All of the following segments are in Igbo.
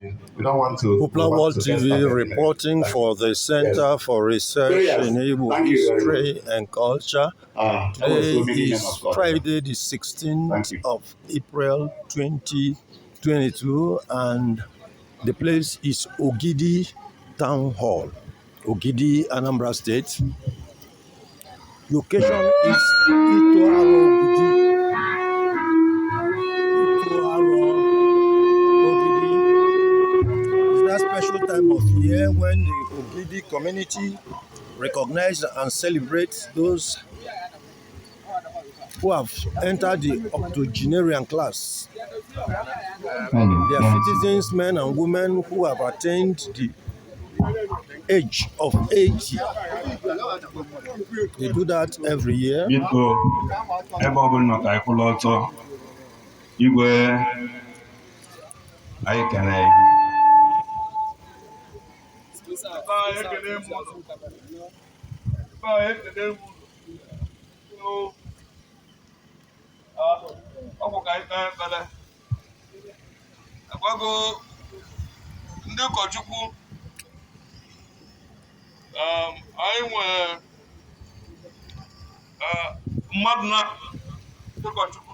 We don't want to. Hoopla we want World to get TV started. Reporting for the Center for Research Prayers. in Igbo Thank you very much. History and Culture. There were Today so many men is of God. Friday, the Thank 16th you. of April 2022, and the place is Ogidi Town Hall, Ogidi, Anambra State. Location is Ito Aro Ogidi. Ito Aro Ogidi. It's that special time of year when the Ogidi community recognize and celebrate those who have entered the octogenarian class. They are citizens, men and women who have attained the age of 80. They do that every year. Biko, ebe ọ bụla nọ ka anyị kwụrụ ọtọ. Igwe, anyị kene gị. Ebe anyị ekele m unu. Ebe anyị ekele m unu. So, ọ bụ ka anyị kpee ekpere. Agwago ndị ụkọchukwu, anyị nwere mmadụ na ndị ụkọchukwu.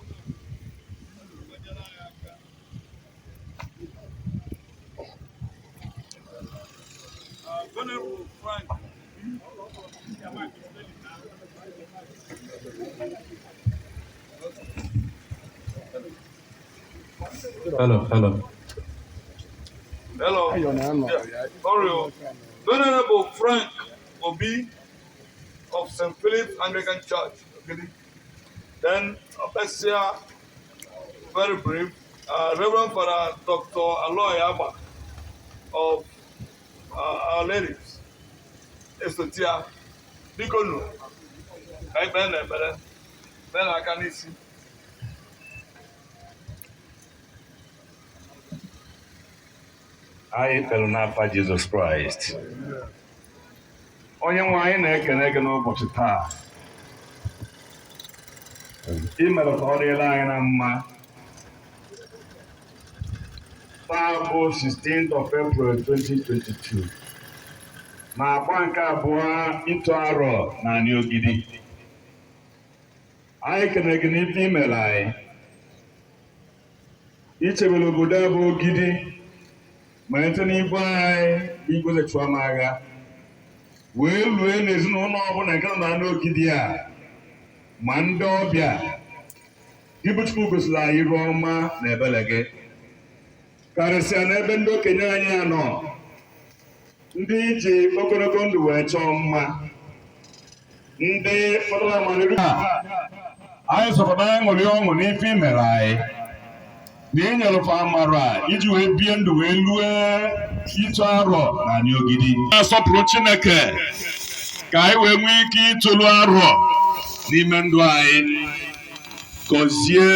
Venerable Frank. Hello, hello. Hello. Yeah. Sorry. Oh. Venerable Frank Obi of St. Philip's Anglican Church. Okay. Then, Opesia, very brief, Reverend Father Dr. Aloy Abba of Our Ladies, Esotia, biko nụ, ka anyị kpee na ekpere, kpee n'aka n'isi. Anyị kpere n'afa Jizọs Kraịst. Onye nwe anyị, na-ekele gị n'ụbọchị taa. Ị mere ka ọ dịrị anyị na mma. Taa bụ 16th of April 2022. Na agba nke abụọ ịtụ arọ na anị Ogidi. Anyị kelere gị n'ife i mere anyị. Ichebere obodo a bụ Ogidi malite n'igwe anyị bụ Igwe Zechuamagha wee lue n'ezinụlọ ọbụla nke nọ na Ogidi a, ma ndị ọbịa gị bụ Chukwu gosiri anyị iru ọma na ebere gị, karịsịa n'ebe ndị okenye anyị anọ, ndị ji ogologo ndụ wee chọọ mma, ndị kpọtara amaliru anyị sọkọta anyị ṅụrị ọṅụ n'ife i mere anyị na inyere amara iji wee bie ndụ wee lue ịtụ arọ na anị Ogidi. Na-asọpụrụ Chineke ka anyị wee nwee ike ịtụrụ arọ n'ime ndụ anyị. Gọzie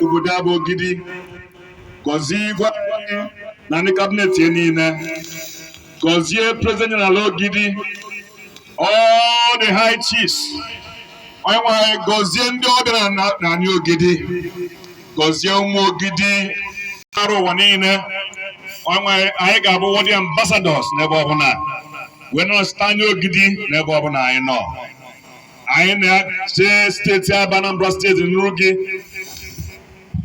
obodo abụ Ogidi, gọzie igwe anyị na ndị cabinet ya niile, gọzie President General Ogidi, all the high chiefs. Onye nwe anyị, gọzie ndị ọbịa na anị Ogidi, gọzie ụmụ Ogidi arụ ụwa niile. Onye nwe anyị, anyị ga-abụ worthy ambassadors n'ebe ọbụla wee nọchite anya Ogidi n'ebe ọbụla anyị nọ. Anyị na-eche steeti Aba, Anambra Steeti n'iru gị,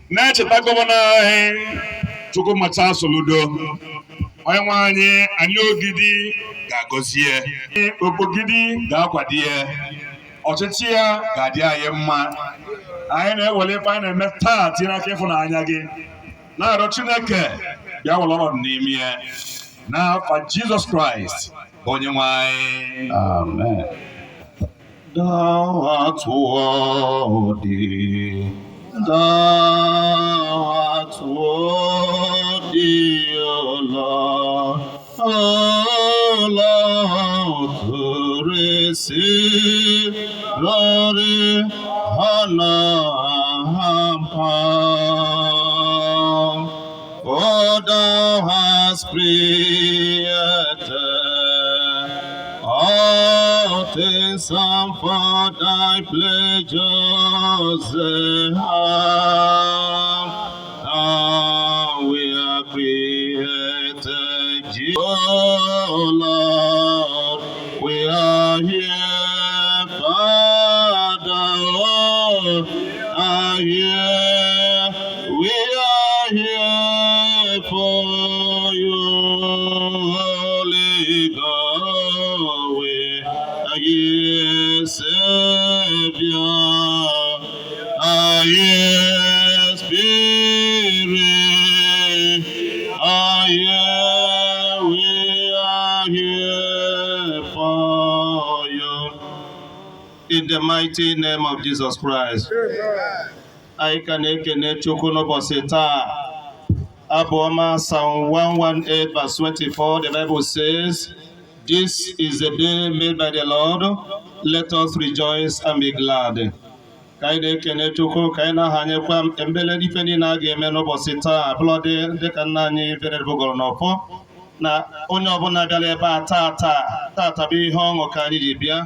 na-echeta gọvanọ anyị, Chukwuma Charles Soludo. Onye nwe anyị, anyị Ogidi ga-agọzi ya, Ogidi ga-akwado ya, ọchịchị ya ga-adị anyị mma. Anyị na-ewere ife anyị na-eme taa tinye n'aka ịfụnanya gị, na-arịọ Chineke bịa were ọnọdụ n'ime ya, n'afa Jizọs Kraịst bụ onye nwe anyị. Amen. Thou art worthy, thou art worthy, O Lord, O Lord, to receive glory, honor, and power. For thou hast created all things, and for thy pleasures they are. We are created. created. Oh Lord, we are here, Father, oh, are here, we are here for you, Holy Ghost, we are here, Savior, are here, Spirit, are here, we are here for you. In the mighty name of Jesus Christ. Anyị ka na-ekene Chukwu n'ụbọchị taa. Abụ ọma Psalm 118 verse 24, the Bible says, "This is the day made by the Lord. Let us rejoice and be glad." Ka anyị na-ekene Chukwu, ka anyị na-ahanyekwa mbele ife niile a ga-eme n'ụbọchị taa, bụlọdị dịka nna anyị Venerable gọrọ n'ọfọ na onye ọbụla bịara ebe a taa taa taata bụ ihe ọṅụ ka anyị ji bịa.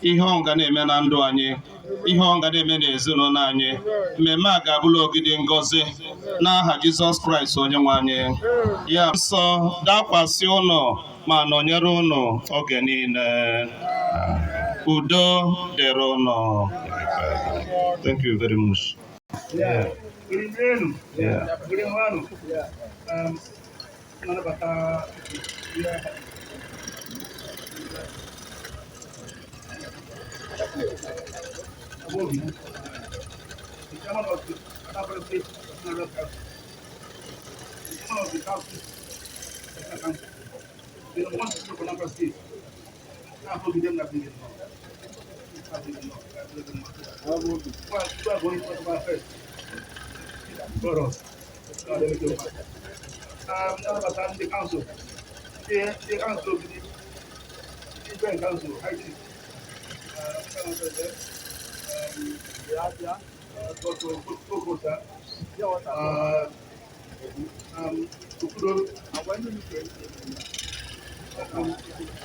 Ihe ọṅụ ga na-eme na ndụ anyị, ihe ọṅụ ga na-eme n'ezinụlọ anyị. Mmemme a ga-abụrụ ogidi ngọzi n'aha Jizọs Kraịst onye nwe anyị. Ya nsọ dakwasị ụnụ ma nọnyere ụnụ oge niile. Udo dịrị ụnụ. Thank you very much. Yeah. Good evening. Yeah. Good evening. Nnabata ya. Abobi, the chairman of the Anambra State National Council, the chairman of the Council, National Council, the number one citizen of Anambra State, Abobi dem na big no. First. For us. Nnabata ndị council, ndị council Ogidi, ndị joint council, IT, Okosa, Okudo,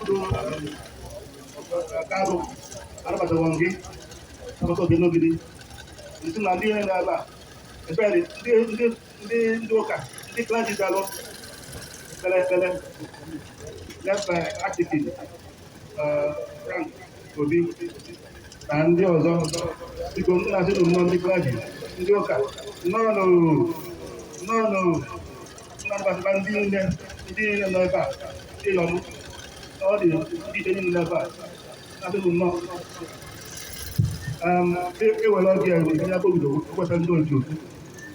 Okudo, Karo, anabatawo gị, anabata oge n'Ogidi, nsị na ndị ihe na-ebe a, especially ndị ụka, ndị clergy bịalụ kpere ekpere, led by Archdeacon Frank Obi na ndị ọzọ. Biko, ndị na-asị nnọọ, ndị clergy, ndị ụka, nnọọ nnọọ. Nnabata ndị niile nọ ebe a, ndị yọm ọ dị, ndị ide niile nọ ebe a, na-asị nnọọ. Ewere ọgị a wee ya obido kweta ndị otu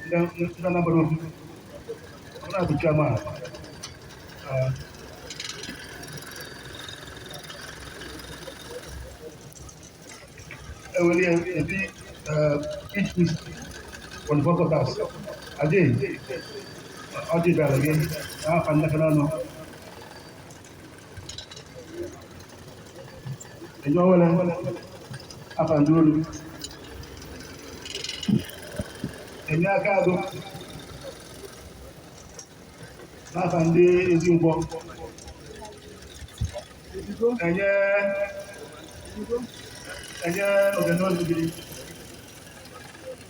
ndị Anambra okwu ọ na-abụ chairman. Ewere ya ebi each week on the four quarters. Ade ọjị bịara gị n'afa ndekọrọ ọnụ enye owere afa ndị olu enye aka agụ n'afa ndị ezi nkwọ enye ogenolu gị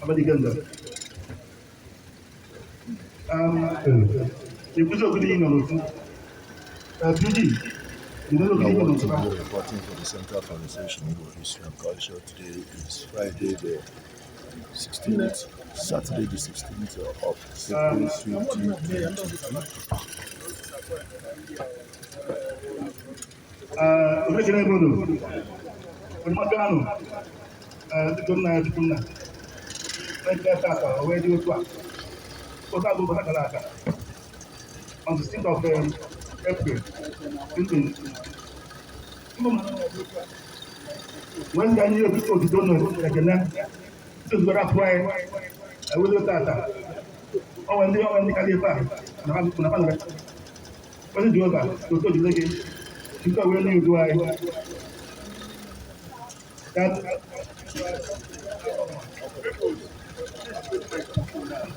abadikenda ekwuzi Ogidi nọ n'ofu PG. Now, what to be reporting for the Center for Research in Igbo History and Culture. Today is Friday, the 16th, Saturday, the 16th of April 2022. Omekere ebe unu onyemaka anụ dịka nna ya tupu nna na-ekele tata o wee dị otu a otu a bụ ụbọchị akara aka on the 16th of April 2022 wee sị anyị otuto na ekele ndị ozugbo afọ anyị ewezi tata onwe ndị karịa ebe a na ha na ha onye Jehova otu ojide gị nke wee nye udo anyị.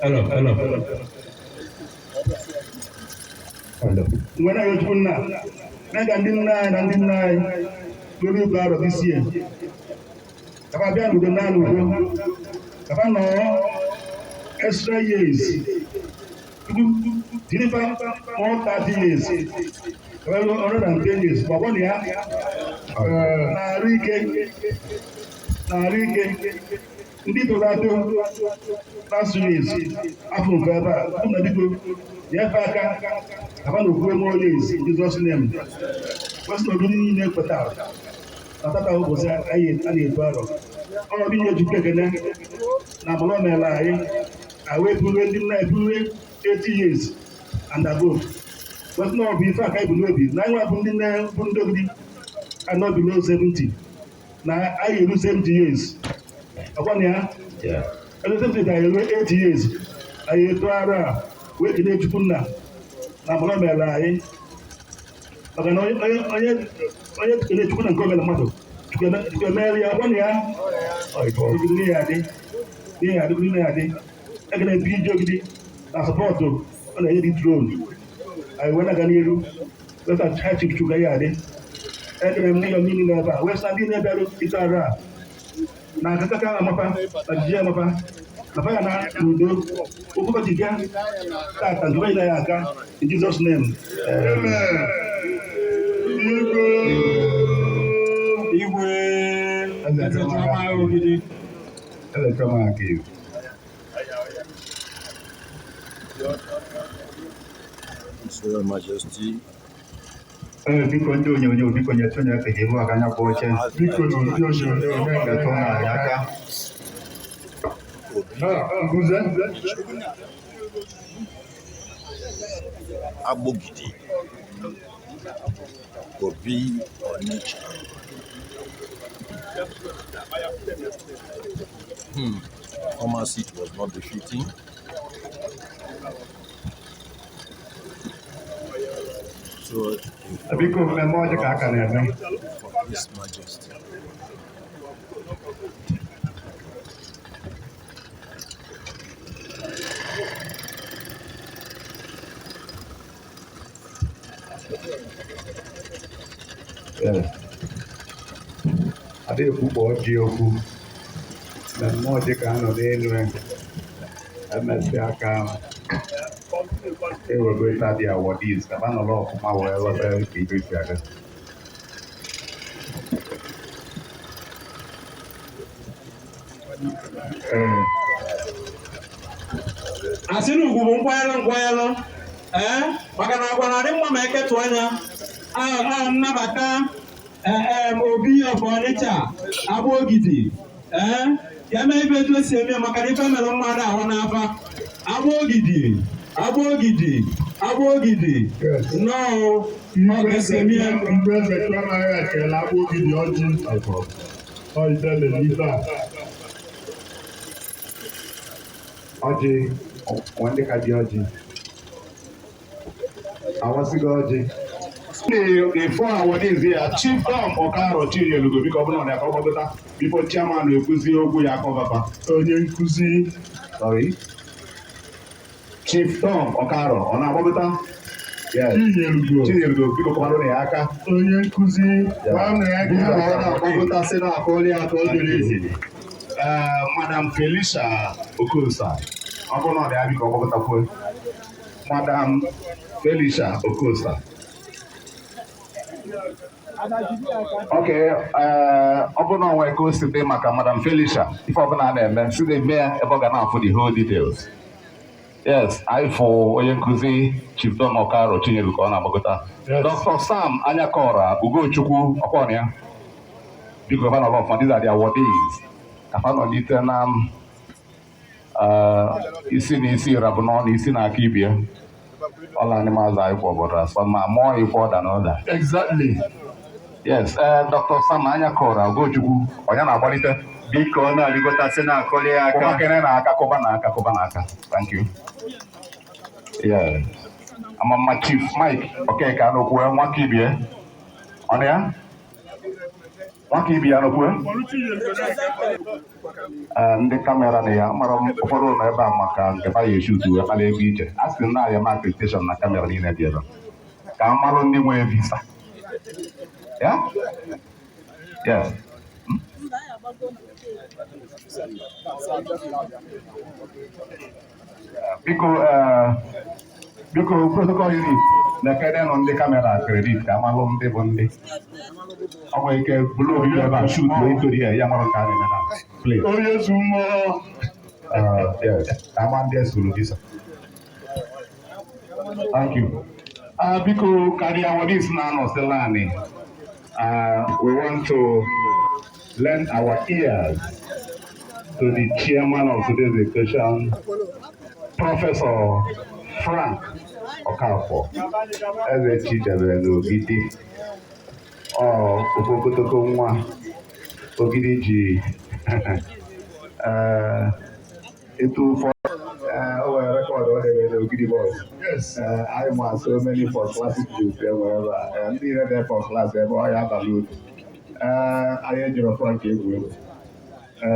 Hello, hello. Hello. Mgbe na Chukwu nna na ka ndị nna anyị na ndị nna anyị n'olu igwe arọ this year kaba bịa n'udo na n'udo kaba nọọ extra years tupu Tirifa 130 years, 110 years, gbagbo na ya na-arụ ike na-arụ ike ndị toro atọ last years afọ nke ebe a ụmụ na biko nyefe aka aba na okwukwe more years in Jesus name. Kwesị na obi niile kwetara na tata ụbọchị anyị a na-ebu arọ ọ bụ inye Chukwu ekene na amara o meela anyị ahụ eburu ndị nna eburu 80 years and above. Kwesị na ọ bụ ife aka ibu n'obi na anyị nwabụ ndị nne bụ ndị ogidi anọ below 70 na anyị eru 70 years ọkwa na ya elu 70 na eru 80 years anyị eto ara a wee kelee Chukwu nna na amara o meela anyị maka na onye onye onye kelee Chukwu na nke o mere mmadụ Chukwu emeela ya ọkwa na ya ogidi n'ihe adị n'ihe adị n'ihe adị ekele bi ije ogidi na support ọ na-enye dị throne anyị wee na-aga n'iru wesa ha chief Chukwu ya adị ekele m ndị niile ebe a wesa ndị na-ebịarụ ịtụ arụ a na akakaka amapa na jiji amapa na fa ya na n'udo okwu ji bịa tata nke onye ya aka in Jesus name. Amen. Igwe. Igwe Eze Chioma Ogidi. Eze Chioma Ogidi. His Royal Majesty Ee, biko ndị onyonyo biko nyetụ onye ka ihu aka anya bụ oche. Biko na ndị onyonyo Nyetụ anyị aka. Obi Nguze. Agbogidi, Obi Onitsha. Former seat was not befitting. So, in Biko mmemme ọjị ka aka na-eme. for His Majesty. Ee. Adịghị ekwukpo ọjị okwu. Mmemme ọjị ka a nọ n'elu ya. Emesịa aka ewego ịta dị awardees ka ha nọrọ ọfụma wee ghọta ka ibe si aga. Ee. Asị na ugwu bụ nkwanyelụ nkwanyelụ ee maka na agwa na-adị mma ma eketụ anya a a nnabata ee em, Obi of Onitsha Agbogidi ee ya mee ife etu esi eme ya maka na ife mere mmadụ ahụ n'afa Agbogidi Agbogidi Agbogidi nnọọ ọ ga-esi eme ya. Mgbe Eze Chioma ekele Agbogidi ọjị. Ọ idele n'ife a. Ọjị, nwa ndị ka ji ọjị. Awasịgo ọjị. The four awardees here, Chief Tom Okaro Chinyelugo, biko ọ bụrụ na ọ ka ọ gbagota before chairman ekwuzie okwu ya akọbaba. Onye nkụzi. Sorry. Chief Tom Okaro, ọ na-agbagota? Yes. Chinyelugo. Chinyelugo, biko kọbara ya aka. Onye nkụzi. Gwa m na ya Biko ga- ọ na-agbagota sị na akọli aka o jere ezi. Madam Felicia Okosa, ọ bụrụ na ọ dị ya biko ọ gbagọtakwuo. Madam Felicia Okosa. Okay, ọ bụrụ na ọ nwere ka o si dị maka Madam Felicia, ife ọbụla a na-eme, si na eme ya ebe ọ ga na-afụ the whole details. Yes, anyị fụ onye nkụzi Chief Don Okaro Chinyelu ka ọ na-agbagota. Yes. Dr. Sam Anyakora Ugochukwu ọkwọ ya. Biko fa nọrọ ọfụma, these are the awardees. Ka fa nọlite na isi na isi rabụ n'ọnụ isi na aka ibie. Ọla anyị maazị anyị kwọ bọdara sọ ma mụọ ikwe ọda na ọda. Exactly. Yes, Dr. Sam Anyakora Ugochukwu, onye na-agbalite. Biko ọ na-arịgọtasị na-akọli ya Kụba aka. kene na aka, kụba na aka, kụba na aka. Thank you. Yeah. Amama Chief Mike Okeke anọkwue nwaka ibie. Ọ na ya? Nwaka ibie anọkwue? Ee, ndị kamera na ya mara m ụfọdụ nọ ebe a maka nke fa ya eshutu wee kpara ego iche. A sị na ya ma accreditation na kamera niile dị ebe a. Ka m malụ ndị nwee visa. Ya? Yes. Biko Biko, protocol unit na-ekede nụ ndị camera credit ka amalụ ndị bụ ndị. Ọ nwere ike bụrụ obi ebe a shoot wee tori ya ya mara nke a na-eme na please. Onye zu mmụọ. Yes, ka ama ndị esuru visa. Thank you. Biko, karịa awardees na-anọsịla anyị. We want to lend our ears to the chairman of today's occasion, Professor Frank Okafor, Eze Chidebere n'Ogidi, ọ okpokotoko nwa Ogidi ji etu ụfọdụ o nwere record ọ debere n'Ogidi boys. Yes. Anyị ma so many first class youths e nwere ebe a. Ndị niile dị first class ebe ọ ya abalị otu. Anyị ejiri Frank egwu egwu.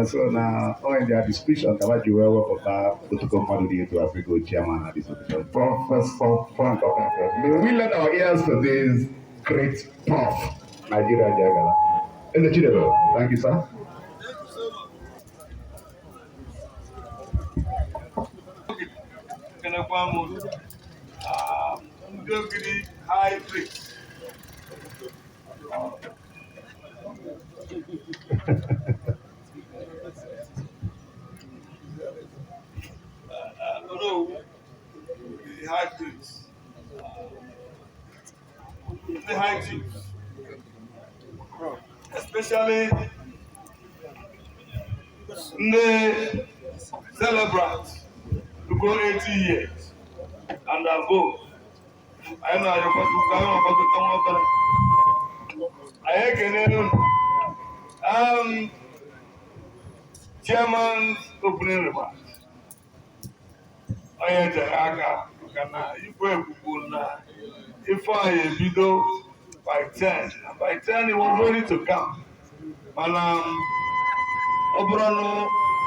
So na ọ in their description ka ha ji wee wepụta otoko mmadụ dị etu Africa chairman na this occasion. Professor Frank Okafor. May we lend our ears to this great prof. Nigeria Jagala. Eze Chidebere, thank you, sir. Kenekwa m unu. Ah, ndị Ogidi High Priest. Onowu, the High Priest. Ndị High Chiefs. Especially ndị celebrants to go 80 years and above. Anyị na-arịọkwa Chukwu, anyị na-agbakọta nwa obere. Anyị ekene unu. Chairman's opening remarks. Onye tere aka maka na igwe ekwukwu na ife anyị ebido by 10. And by 10 he was ready to come. Mana ọ bụrụ na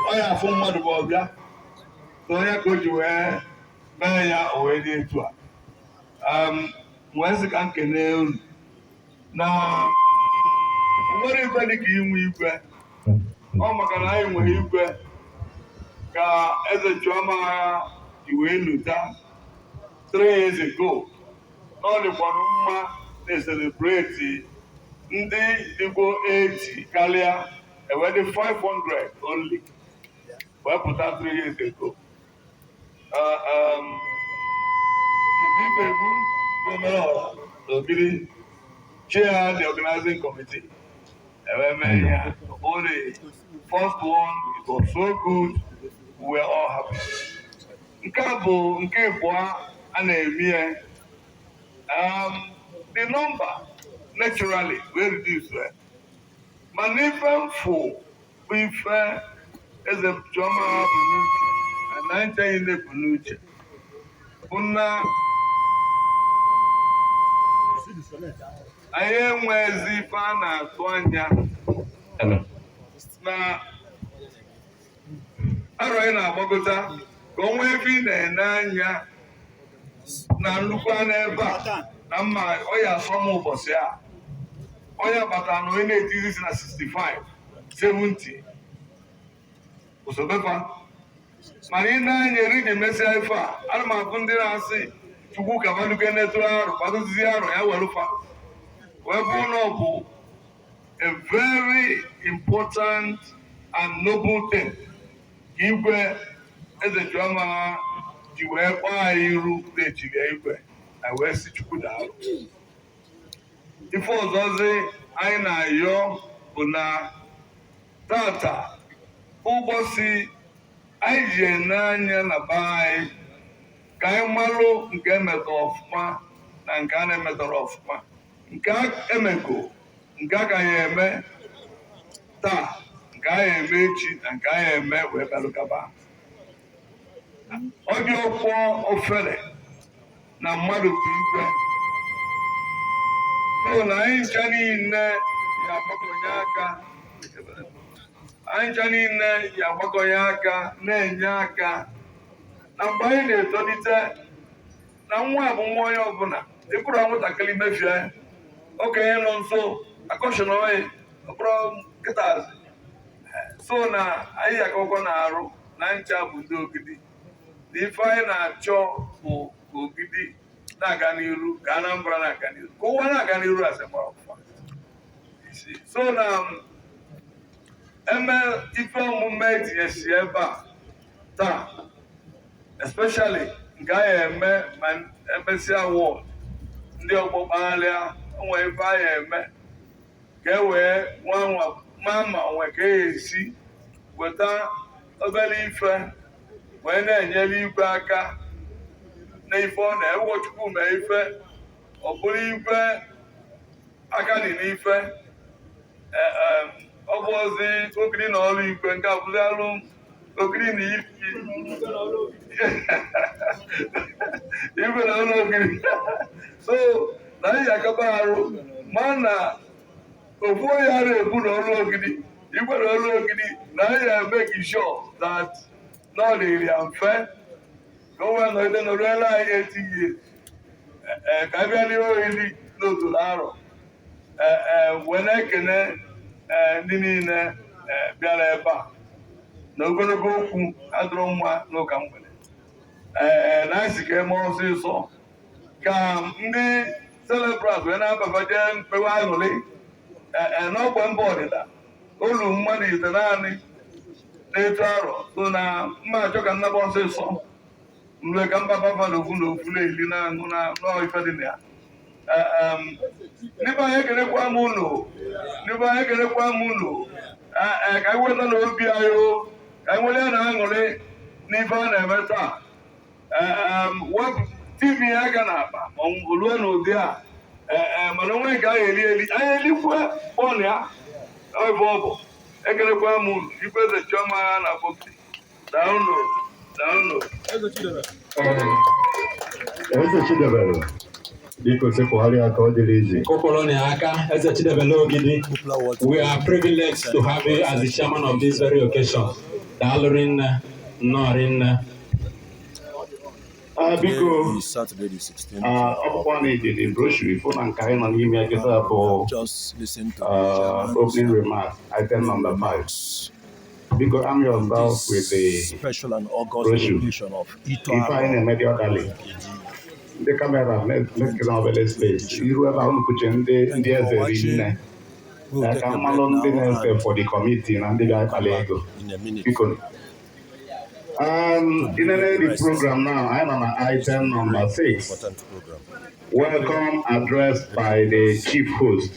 ọ ya afụ mmadụ bụ ọbịa, so onye ka o ji wee mee ya o wee dị etu a. Wee sị ka m kelee unu na nwere igwe dị ka inwe igwe. Ọ maka na anyị nwere igwe ka Eze Chioma ji wee lụta 3 years ago na ọ dịkwanụ mma na-ecelebrate ndị dịgwo 80 karịa ewee dị 500 only wee pụta 3 years ago. Ibegbu Omerọra n'Ogidi chair the organizing committee. Ewee mee ya. Ọ the first one, it was so good, we were all happy. Nke a bụ nke abụọ a na-eme ya. The number naturally will reduce. Mana ife mfụ bụ ife Eze Chioma bụ n'uche na ncha niile bụ n'uche bụ na anyị enweghịzi ife a na-atụ anya na arọ anyị na-agbagota ka o nwee ebe ị na-ene anya na nnukwu anụ ebe a na mma ọ ya asọ m ụbọchị a onye kpatara na onye na-etizi si na 65 70 osobefa. Mana ị na-anya eri ga-emesịa ife a ana m afụ ndị na-asị Chukwu ka maduke netụrụ arụ kwadozizi arụ ya werụfa wee bụ na ọ bụ a very important and noble thing ka igwe Eze Chioma ji wee kpọọ anyị iru na-echiri ya igwe na wee sị Chukwu daalụ. Ife ọzọzi anyị na-ayọ bụ na tata ụbọchị anyị ji ene anya na be anyị ka anyị malụ nke emetọ ọfụma na nke a na-emetọrọ ọfụma, nke emego, nke a ka ya eme taa, nke a ya eme echi na nke a ya eme wee belụgaba. Ọ dị ọkwọ ofere na mmadụ bụ igwe so na anyị ncha niile ya agbakọnye aka, anyị ncha niile ya agbakọnye aka na-enye aka na mgbe anyị na-etolite na nwa bụ nwa onye ọbụla ịkụrụ nwatakịrị mefie, okenye nọ nso akọshọn oyi ọbụrụ nkịta. So na anyị akọkọ na-arụ na ncha bụ ndị Ogidi na ife anyị na-achọ bụ Ka Ogidi na-aga n'iru, ka Anambra na-aga n'iru, ka ụwa na-aga n'iru, as a matter of fact. You see, so na eme ife omume etinyesi ebe a taa, especially nke a ya eme ma emesịa award ndị ọgbọ kpagharịa onwe ife a ya eme ka e wee nwa nwa ma ma onwe ka e esi weta obere ife wee na-enyere igwe aka n'ife ọ na-ewe. Chukwu mee ife ọ bụrụ igwe aka dị n'ife. Ọ bụ ozi ogiri na ọrụ igwe nke abụzi alụ ogiri na ifi igwe na ọrụ ogiri. So na anyị akaba arụ ma na ofu onye ara ebu na ọrụ ogidi igwe na ọrụ ogidi na anyị make sure that na ọ dịrị ya mfe ka o wee nọgide nọrọela anyị 80 years, ka a bịa n'ihe oriri n'otu arọ wee na-ekene ndị niile bịara ebe a. Na ogologo okwu adịrọ mma n'ụka mgbede ee na anyị si ka eme ọsịsọ ka ndị celebrant wee na-ababa jee mkpewe aṅụrị ee n'ọgba mba ọdịda olu mmadụ ite naanị na-etu arọ. So na mma achọ ka nnaba ọsịsọ mgbe ka mba baba n'ofu n'ofu na-eli na-aṅụ na ife dị na ya. Ndị be anyị, ekelekwa m unu. Ndị be anyị, ekelekwa m unu. Ka anyị weta n'obi anyị o ka anyị nwere ya na aṅụrị n'ife a na-eme taa. Wepụ TV aka n'akpa ma ọ ruo n'ụdị a mana onwe nke anyị eri eri, anyị elikwe bọọlụ ya ebe ọ bụ. Ekelekwa m unu. Igwe eze Chioma na Akpọkịtị, daalụ, daalụ. Eze Chidebere, biko sekpụgharịa ka ọ dịrị izi. Kụpụrụ na aka Eze Chidebere Ogidi. We are privileged to have you as the chairman of this very occasion. Daalụ rinne, nnọọ rinne. Ah, biko. Today is Saturday the 16th. Ah, ọ bụkwa na iji the brochure ifụ na nke anyị nọ n'ime ya kịta bụ Just listen to the chairman's opening remarks, item number 5. remarks. Biko, arm yourself This with the special and august brochure. occasion of Ito Ife anyị Aro na-eme dị ọdali. Ndị camera mekena obere space iru ebe ahụ nkwuche ndị Thank ndị you for eze rinne watching. We'll take ka a mmalụ break ndị now na-ese and for the committee na ndị bịa-akpali come back ego. in a minute Biko, to in bring you the the rest program now, I'm on of this item very number 6. important program. Welcome address by the chief host.